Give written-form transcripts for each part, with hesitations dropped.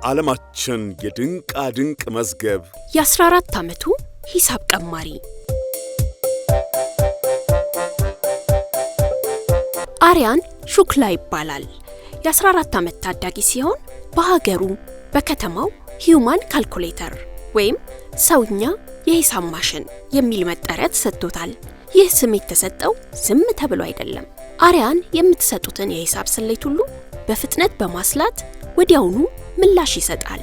ከዓለማችን የድንቃ ድንቅ መዝገብ የ14 ዓመቱ ሂሳብ ቀማሪ አርያን ሹክላ ይባላል። የ14 ዓመት ታዳጊ ሲሆን በሀገሩ በከተማው human calculator ወይም ሰውኛ የሂሳብ ማሽን የሚል መጠሪያ ተሰጥቶታል። ይህ ስም የተሰጠው ዝም ተብሎ አይደለም። አርያን የምትሰጡትን የሂሳብ ስሌት ሁሉ በፍጥነት በማስላት ወዲያውኑ ምላሽ ይሰጣል።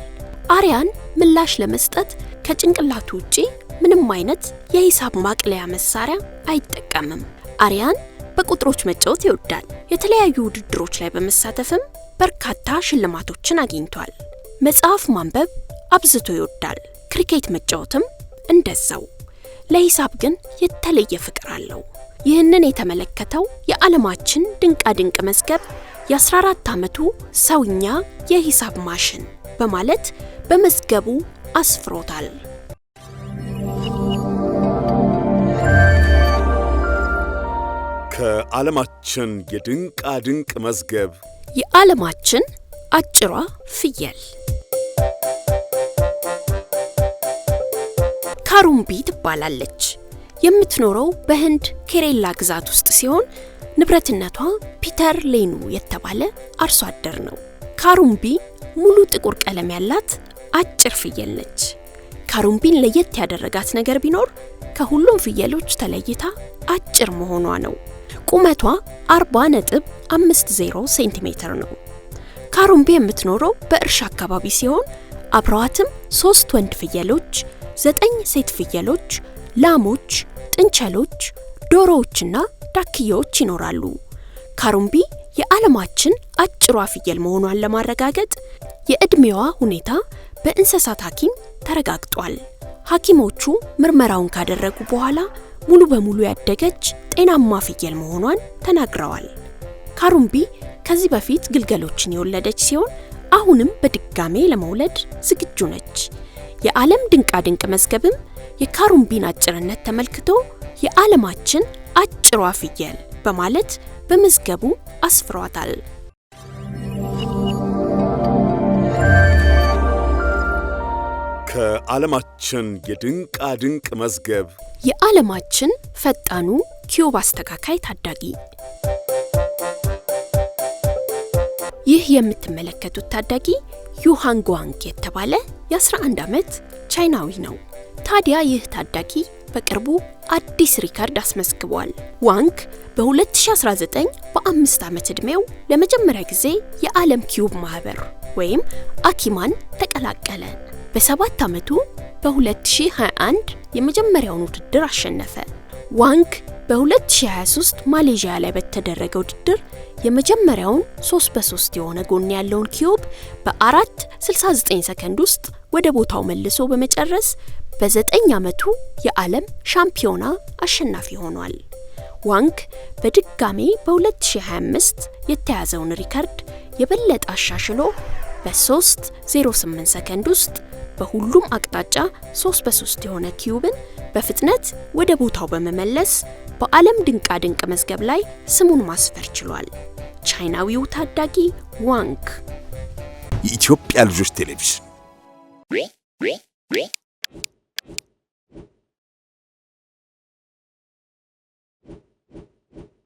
አርያን ምላሽ ለመስጠት ከጭንቅላቱ ውጪ ምንም አይነት የሂሳብ ማቅለያ መሳሪያ አይጠቀምም። አርያን በቁጥሮች መጫወት ይወዳል። የተለያዩ ውድድሮች ላይ በመሳተፍም በርካታ ሽልማቶችን አግኝቷል። መጽሐፍ ማንበብ አብዝቶ ይወዳል። ክሪኬት መጫወትም እንደዛው። ለሂሳብ ግን የተለየ ፍቅር አለው። ይህንን የተመለከተው የዓለማችን ድንቃድንቅ መዝገብ የ14 ዓመቱ ሰውኛ የሂሳብ ማሽን በማለት በመዝገቡ አስፍሮታል። ከዓለማችን የድንቃ ድንቅ መዝገብ የዓለማችን አጭሯ ፍየል ካሩምቢ ትባላለች። የምትኖረው በህንድ ኬሬላ ግዛት ውስጥ ሲሆን ንብረትነቷ ፒተር ሌኑ የተባለ አርሶ አደር ነው። ካሩምቢ ሙሉ ጥቁር ቀለም ያላት አጭር ፍየል ነች። ካሩምቢን ለየት ያደረጋት ነገር ቢኖር ከሁሉም ፍየሎች ተለይታ አጭር መሆኗ ነው። ቁመቷ 40.50 ሴንቲሜትር ነው። ካሩምቢ የምትኖረው በእርሻ አካባቢ ሲሆን አብረዋትም ሶስት ወንድ ፍየሎች፣ ዘጠኝ ሴት ፍየሎች፣ ላሞች፣ ጥንቸሎች፣ ዶሮዎችና ዳክዬዎች ይኖራሉ። ካሩምቢ የዓለማችን አጭሯ ፍየል መሆኗን ለማረጋገጥ የዕድሜዋ ሁኔታ በእንስሳት ሐኪም ተረጋግጧል። ሐኪሞቹ ምርመራውን ካደረጉ በኋላ ሙሉ በሙሉ ያደገች ጤናማ ፍየል መሆኗን ተናግረዋል። ካሩምቢ ከዚህ በፊት ግልገሎችን የወለደች ሲሆን አሁንም በድጋሜ ለመውለድ ዝግጁ ነች። የዓለም ድንቃድንቅ መዝገብም የካሩምቢን አጭርነት ተመልክቶ የዓለማችን አጭሯ ፍየል በማለት በመዝገቡ አስፍሯታል። ከዓለማችን የድንቃ ድንቅ መዝገብ የዓለማችን ፈጣኑ ኪዩብ አስተካካይ ታዳጊ። ይህ የምትመለከቱት ታዳጊ ዩሃን ጓንግ የተባለ የ11 ዓመት ቻይናዊ ነው። ታዲያ ይህ ታዳጊ በቅርቡ አዲስ ሪከርድ አስመዝግቧል። ዋንግ በ2019 በ5 ዓመት ዕድሜው ለመጀመሪያ ጊዜ የዓለም ኪዩብ ማህበር ወይም አኪማን ተቀላቀለ። በ7 ዓመቱ በ2021 የመጀመሪያውን ውድድር አሸነፈ። ዋንግ በ2023 ማሌዥያ ላይ በተደረገ ውድድር የመጀመሪያውን 3 በ3 የሆነ ጎን ያለውን ኪዩብ በ4:69 ሰከንድ ውስጥ ወደ ቦታው መልሶ በመጨረስ በ9 ዓመቱ የዓለም ሻምፒዮና አሸናፊ ሆኗል። ዋንግ በድጋሜ በ2025 የተያዘውን ሪከርድ የበለጠ አሻሽሎ በ3:08 ሰከንድ ውስጥ በሁሉም አቅጣጫ 3 በ3 የሆነ ኪዩብን በፍጥነት ወደ ቦታው በመመለስ በዓለም ድንቃድንቅ መዝገብ ላይ ስሙን ማስፈር ችሏል። ቻይናዊው ታዳጊ ዋንግ። የኢትዮጵያ ልጆች ቴሌቪዥን።